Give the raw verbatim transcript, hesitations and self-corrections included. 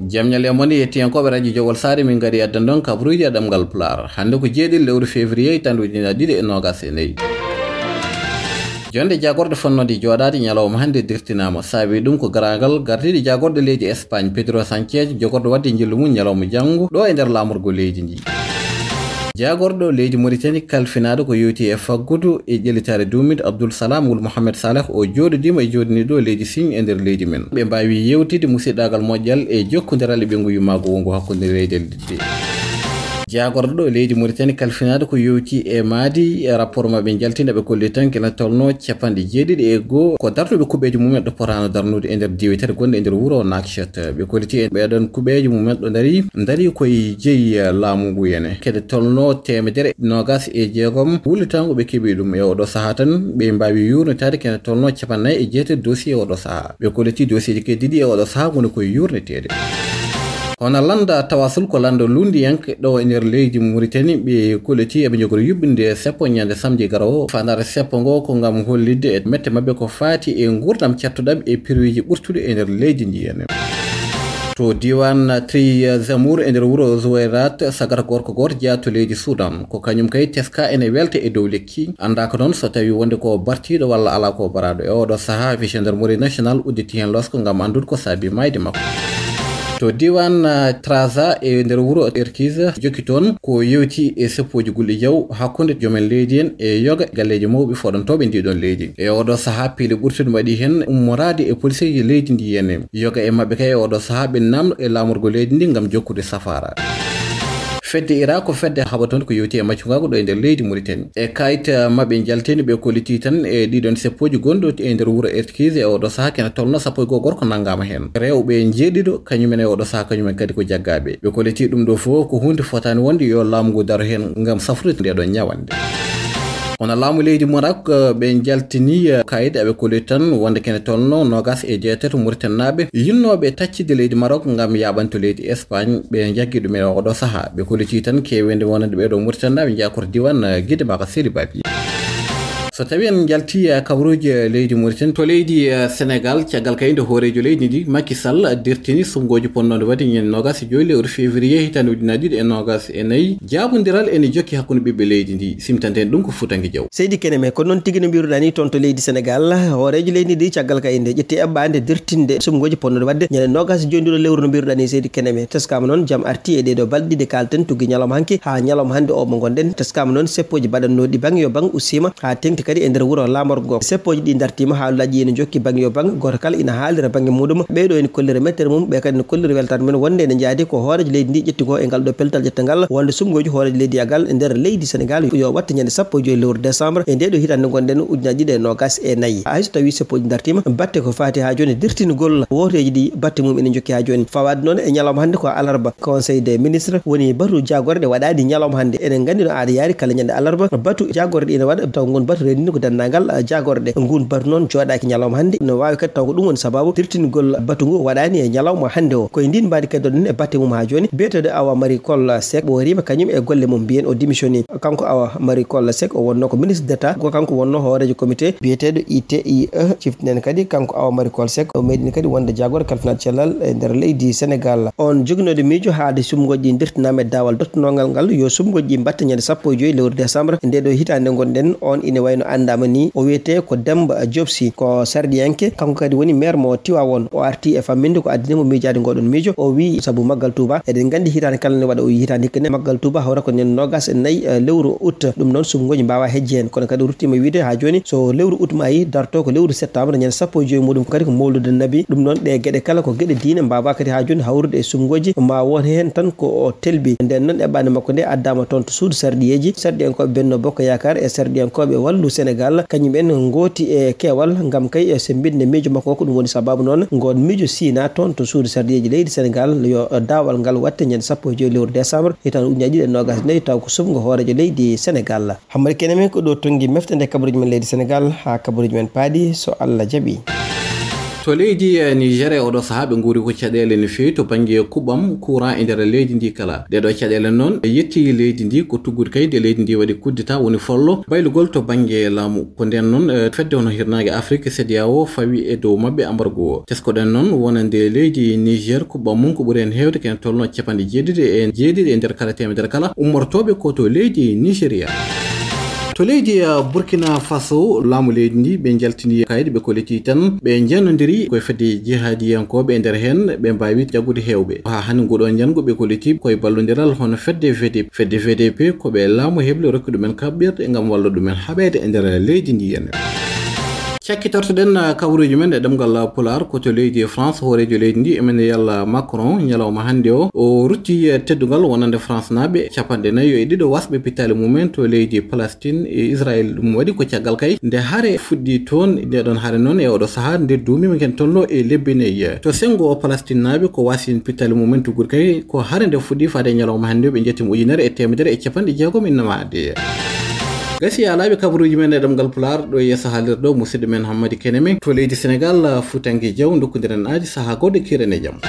Jam ñalle e mon, yettiyankooɓe Radio Jowol Saare, min ngari addan ɗon kabaruuji e ɗemngal Pulaar. Hannde ko jeeɗiɗi lewru février, tan ujunaaji ɗiɗi e noogas e nayi. Jonde jaagorɗe fonnode jooɗaade ñalawma hannde dirtinaama. Saabi ɗum ko garagal gardiiɗo jaagorɗo leydi Espagne, Pedro Sanchez, jogorɗo waɗde njillu mum ñalawma janngo ɗo e nder laamorgo leydi ndi. Jaagorɗo leydi Mauritanie kalfinaaɗo ko yowti e faggudu e ƴellitaare duumiiɗo Abdoul Salam Wul Mohamed Saleh, o jooɗodiima e jooɗiniiɗo leydi Signe e nder leydi men. Ɓe mbaawi yewtide musiɗɗaagal moƴƴal e jokkondiral e ɓeyngu yummaagu wonngu hakkunde leyɗe ɗiɗi. Jaagorɗo leydi Mauritanie kalfinaaɗo ko yowti e maadi e rapport maɓɓe njaltinɗo ɓe kolli tan kene tolno capanɗe jeeɗiɗi e goo ko dartuɓe kuɓeeji mumen ɗo potaano darnude e nder diiweteeɗe gonɗe e nder wuro Nouakchott. Ɓe kolliti e ɓeɗon kuɓeeji mumen ɗo dari, dari koye jeyi, eh, laamu ngu yene. Kede tolno teemedere noogas e jeegom wullitango ɓe keɓi ɗum e oɗo saha tan. Ɓe mbaawi yurnitaade kene tolno capanɗe nayi e jeetati dossier e oɗo saha. Ɓe kolliti dossier ji keddiɗi e oɗo saha woni koye yurneteede. Hono lannda tawasul ko lannda lunndiyanke ɗo e nder leydi Mauritanie, ɓe kolliti eɓe njogori yuɓɓinde seppo ñande samedi garowo. Faandaare seppo ngo ko ngam hollitde e mette maɓɓe ko faati e nguurndam cattuɗam e piruuji ɓurtuɗi e nder leydi ndi henne. To diiwaan Tri Zamour e nder wuro Zouairat, sagata gorko gooto jeyaa to leydi Soudan. Ko kañum kay teska ene welta e dow lekki. Anndaaka noon so tawii wonde ko bartiiɗo walla alaa ko baraaɗo. E oɗo sahaa, gendarmerie national udditi heen losko ngam anndude ko saabi maayde makko. To diiwaan, ah, Trarza e nder wuro Erkiz, jokki toon ko yewti e seppooji gulɗi jaw hakkunde joomen leydi en e yoga galleeji mawɓe fooɗantooɓe ndiɗon leydi. E oɗo sahaa, piile ɓurtuɗe mbaɗi heen ummoraade e poliseeji leydi ndi henne. Yoga e maɓɓe kay e oɗo sahaa ɓe naamno e laamorgo leydi ndi ngam jokkude safaara. Fedde Ira ko fedde haɓatonde ko yewti e maccungaagu ɗo e nder leydi Mauritanie. E kayit, eh, maɓɓe njalteni ɓe kolliti tan e ɗiɗon seppooji gonɗo e nder wuro Erkiz e oɗo sahaa kene tolno sappo e goo gorko nanngaama heen. Rewɓe njeeɗiɗo kañumen e oɗo sahaa kañumen kadi ko jaggaaɓe. Ɓe kolliti ɗum ɗo fof ko huunde fotaani wonde yo laamu ngu daro heen ngam safrude nde ɗon ñawande. Kono laamu leydi Maroc, eh, ɓe njaltini, eh, kayit, eɓe kolli tan wonde kene tolno noogas e jeetati Mauritanie naaɓe yinnooɓe taccide leydi Maroc ngam yaaɓanto leydi Espagne, ɓe njaggi ɗum e oɗo sahaa. Ɓe kolliti tan keewende wonande ɓeɗo Mauritanie naaɓe njeyaa koto diiwaan, eh, Gide Maka Seli Babi. So tawii en njalti, eh, kabaruuji, eh, leydi Mauritanie, to leydi, eh, Sénégal, caggal kay nde hooreejo leydi ndi, Macky Sall, dirtini suɓngooji ponnooɗi waɗde ñande noogas e joy lewru février hitaande ujunaaji ɗiɗi e noogas e nayi, jaabondiral ene jokki hakkunde ɓiɓɓe leydi ndi. Simtanten ɗum ko Fuutanke Jaw. Seydi Keneme, ko noon tigi no mbiruɗaa ni toon to leydi Sénégal, hooreejo leydi ndi caggal kay nde ƴetti eɓɓaande dirtinde suɓngooji ponnooɗi waɗde ñande noogas e joy nduɗo lewru no mbiruɗaa ni Seydi Keneme. Teskaama noon jam arti e ɗeɗo balɗe ɗiɗi kaalten tuggi ñalawma hanki haa ñalawma hannde o mo ngonɗen. Teskaama noon seppooji baɗannooɗi bang yo bang ustiima haa teŋti kadi e nder wuro laamorgo. Seppooji ɗi dartiima, haalaaji ina njokki bang yo bang, gooto kala ina haalira bannge muɗum. Ɓeeɗo ene kollira mettere mum, ɓe kadi ene kollira weltaare mumen wonde ene njaadi ko hooreejo leydi ndi ƴetti ko e ngal ɗo pellital ƴetta ngal, wonde suɓngooji hooreejo leydi agal e nder leydi Sénégal yo waɗte ñande sappo e joy lewru décembre e nde ɗo hitaande ngonɗen ujunaaji ɗiɗi e noogas e nayi. Hay so tawii seppooji dartiima, batte ko faati haa jooni dirtingol wooteeji ɗi batte mum ene njokki haa jooni. Fawaade noon e ñalawma hannde ko alarba, Conseil des ministres woni batu jaagorɗe waɗaani ñalawma hannde. Eɗen nganndi no aada yaari kala ñande alarba batu jaagorɗe ina waɗa, taw ngun batu renndini ko denndaangal, ah, jaagorɗe. Ngun batu noon jooɗaaki ñalawma hannde. No waawi kadi taw ko ɗum woni sababu dirtingol batu ngu waɗaani e ñalawma hannde o. Koye ndin mbaadi keddoɗen e batte mum haa jooni. Biyeteeɗo Awa Marie Coll Seck ɓooriima kañum e golle mum, mbiyen o démissionni. Kanko Awa Marie Coll Seck o wonno ko ministre d'État, ko kanko wonno hooreejo comité biyeteeɗo I T I E. Ciftinen kadi kanko Awa Marie Coll Seck o meeɗini kadi wonde jaagorɗo kalfinaaɗo cellal e nder leydi Sénégal. On joginooɗo miijo haade suɓngooji ɗi dirtinaama e daawal dottanongal ngal yo suɓngooji ɗi mbatte ñande sappo e joy lewru décembre nde ɗo hitaande ngonɗen, on ina wayno anndaama ni, o wiyetee ko Demba Diop Sy, ko sarɗiyanke, kanko kadi woni maire mo Tivaouane. O arti e famminde ko addani mo miijaade ngoɗon miijo. O wii sabu Maggal Touba, eɗen nganndi hitaande kala ne waɗa, o wii hitaande hikka ne Maggal Touba hawra ko ñande noogas e nayi, eh, lewru août. Ɗum noon suɓngooji mbaawa hejje heen, kono kadi o ruttiima wiide haa jooni so lewru août maayi darto ko lewru septembre ñande sappo e joy muɗum kadi ko mawlude Nabi. Ɗum noon ɗe geɗe kala ko geɗe diine mbaawa kadi haa jooni hawrude e suɓngooji, ma won heen tan ko o telbi. Nden noon eɓɓaande makko nde addaama toon to suudu sarɗiyeeji, sarɗiyankooɓe Benno Bokk Yaakaar e sarɗiyankooɓe Wallu Sénégal, kañum en ngooti e keewal ngam kay e semmbinde miijo makko o. Ko ɗum woni sababu noon ngoon miijo siina toon to suudu sarɗiyeeji leydi Sénégal yo daawal ngal waɗte ñande sappo e joy lewru décembre hitaande ujunaaji ɗiɗi e noogas e nayi, taw ko suɓngo hooreejo leydi Sénégal. Hammadi Keneme ko ɗo tonngi mefte nde kabaruuji men leydi Sénégal, haa kabaruuji men paaɗi so Allah jaɓi. To leydi, eh, Niger e oɗo sahaa ɓe nguuri ko caɗeele no feewi to bannge kuɓɓam courant e nder leydi ndi kala. Ɗeɗo caɗeele noon e yetti leydi ndi ko tuggude kay nde leydi ndi waɗi kuddita woni follo baylugol to bannge laamu. Ko nden noon, eh, fedde hono hirnaange Afrique, C D A O, fawi e dow maɓɓe ambargo o. Teskoɗen noon wonande leydi Niger kuɓɓam mum ko ɓuri heen heewde ko heen tolno capanɗe jeeɗiɗi e jeeɗiɗi e nder kala teemedere kala ummortooɓe ko to leydi Nigeria. To leydi, eh, Burkina Faso, laamu leydi ndi ɓe njaltini kaydi ɓe kolliti tan ɓe njeenondiri koye fedde jihadiyankooɓe e nder heen ɓe mbaawi jaggude heewɓe. Haa hannde nguɗo njanngu ɓe kolliti koye ballondiral hono fedde V D P. Fedde V D P ko ɓe laamu hebli rokki ɗumen kaɓɓirɗe ngam walla ɗumen haɓeede e nder leydi ndi en. Cakkitortoɗen, ah, kabaruuji men e ɗemngal Pulaar ko to leydi France, hooreejo leydi ndi Emmanuel Macron ñalawma hannde o, o rutti, eh, teddungal wonande France naaɓe capanɗe nayo e ɗiɗo wasɓe pittaali mumen to leydi Palestine e Israël. Ɗum waɗi ko caggal kay nde hare fuɗɗi toon. Nde ɗon hare noon e oɗo sahaa nde duumima ken tolno e lebbi nayi. To senngo o Palestine naaɓe ko wasin pittaali mumen tuggude kay ko hare nde fuɗɗi faade e ñalawma hannde o ɓe njetti mo ujunere e teemedere e capanɗe jeegom innamaade. Gasi alaaɓe kabaruuji men e ɗemngal Pulaar ɗo e yeeso haalirde ɗo, musidɗo men Hammadi Keneme to leydi Senegal, Fuutanke Jaw, ndokkondiren aadi sahaa goɗɗo, kiren e jam.